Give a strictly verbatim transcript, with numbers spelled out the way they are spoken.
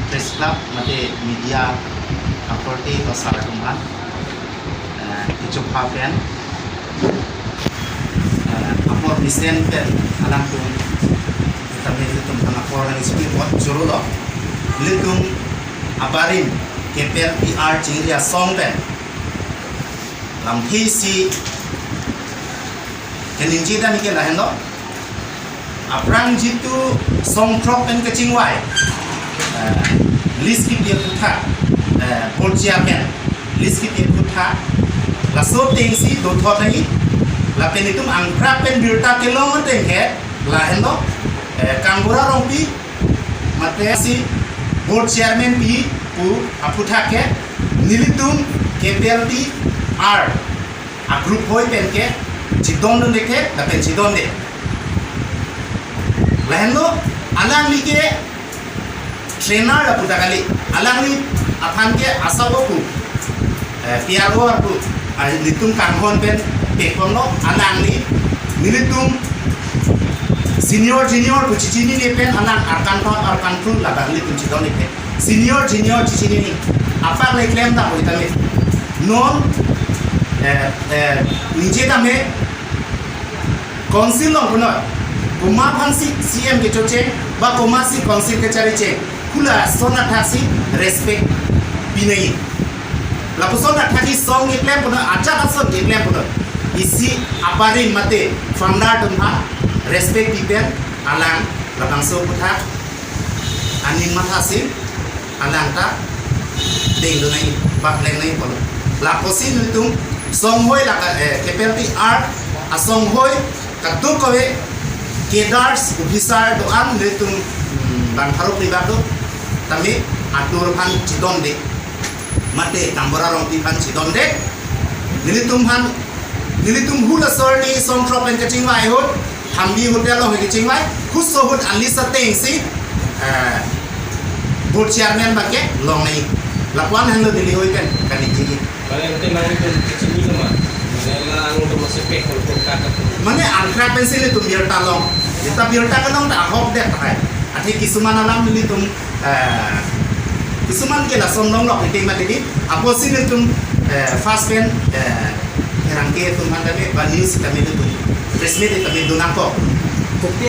Press Club mate media akorte pasar atum aphan, eh, kechokha pen, eh, apor mesen pen alangtum, tame ilitum aphan apor nangji apot choro lo. Ilitum abarim K P L T R chingri asong pen lamthe isi keningje dam ke lahenlo. Aphrang jitu song throk pen kachingvai, eh, list kipi aphuthak, eh, board chairman list kipi aphuthak, laso atengsi dothot nangji. Lapen itum angkrak pen birta kelong ateng ke lahenlo, eh, Kangbura Rongpi mate si board chairman pi pu aphuthak ke nelitum K P L T R a-group hoi pen ke chedondunde ke, lapen chedonde. Lahenlo alangli ke trainer lapu ta kali, alangli aphan ke asabo pu, eh, P R O pu, ah, nelitum kanghon pen pekponlo. Alangli nelitum senior junior pu chechinine pen alang arkan thap arkan phru labang nelitum chedon pen senior junior chechinine. Apak le klem ta hoi tame. Non, eh, eh, ningje tame council along punoi, komat aphansi C M kechocheng ba komatsi council kechari cheng, hula ason athaksi respect pinoi. Lapuson athak isong keklem punoi, ajat ason keklem punoi. Isi abarim mate founder atum aphan respect pi pen alang labangso aphuthak aning matha si alang ta dengdun nangji, bakleng nangji pulo. Lapusi nelitum songhoi laka, eh, K P L T R asonghoi kadokave cadres officer do-an nelitum, hmm, bang pharo phli bak do tame atur aphan chedonde mate Kangbura Rongpi aphan chedonde. Nelitum aphan, nelitum hula asor ni song throk pen kachingvai ahut, Hambi Hotel along kachingvai, kuso ahut a-list atengsi, eh, board chairman abang ke long nangji. Lapu-an henlo Delhi hoi pen kaningje. Mane ante nanglitum kachini loma. Mane la ang tum masih pek kol kol kaka tum. Mane angkrak pensi nelitum birta long. Birta birta kelong ta ahok det tahai. Athe kisuman alam nelitum, eh, kisuman ke lason longlok ite mati di. Apotsi nelitum, eh, first pen, eh, erang ke atum aphan tame ba news tame nelitum press meet tame dun nangkok. Bukti